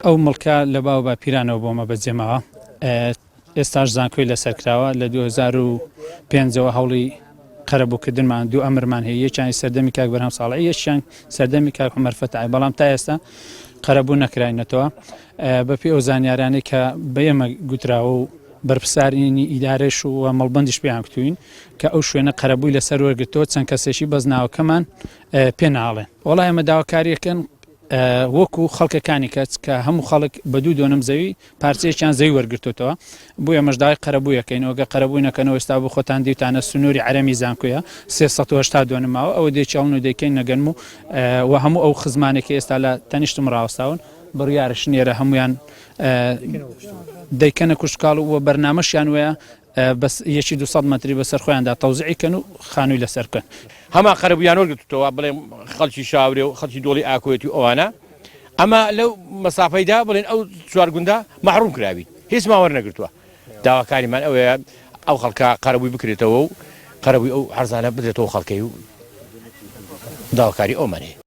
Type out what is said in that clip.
ئەو مڵکە لە باو باپیرانەوە بۆمە بەجێماوە ئێستاش زانکۆی لەسەر کراوە لە 2005 ەوە هەوڵی قەرەبووکردنمان دوو ئەمرمان هەیە یەکیانی سەردەمی کاک بەرهەم ساڵحی یەکیان سەردەمی کاک عومەر فەتای بەڵام تا ئێستا قەرەبوو نەکراینەتەوە بەپێی ئەو زانیارانەی کە بە ئێمە گوتراوە و بەرپرسارینی ئیدارەش و مەڵبەندیش پێیان گوتوین کە ئەو شوێنە قەرەبووی لەسەر وەرگرتەوە چەند کەسێکی بەس ناوەکەمان پێ ناڵێن وەڵا ئێمە داواکاریەکەن وەکو خەڵکەکانی کەچ کە هەموو خەڵک بە دوو دۆنم زەوی پارچەیەکیان زەوی وەرگرتوتەوە بۆ ئێمەش داوای قەرەبوویەکەینەوە گە قەرەبووی نەکەنەوە ئێستا بۆ خۆتان دیوتانە سنووری عەرەمی زانکۆیە 380 دۆنم ماوە ئەوە دەیچڵن و دەیکەین نەگەنم و و هەموو ئەو خزمانێک کە ئێستا لە تەنیشتم ڕاوەستاون بڕیارش نێرە هەمویان دەیکەنە کوشتکاڵ و بەرنامەشیان وەیە بەس یەکی 200 مەتری بەسەر خۆیاندا تەوزعی کەن و خانووی لەسەر بکەن. هەمان قەرەبوویان وەرگرتووتەوە بڵێن خەڵکی شاورێ و خەڵکی دۆڵی ئاکۆیەتی و ئەوانە ئەمە لەو مەسافەیدا بڵێن ئەو چوار گوندە مەحروم کراوین هیچمان وەرنەگرتووە داواکاریمان ئەوەیە ئەو خەڵکە قەرەبووی بکرێتەوە و قەرەبووی ئەو عەرزانە بدرێتەوە خەڵکەی و داواکاری ئەومان هەیە.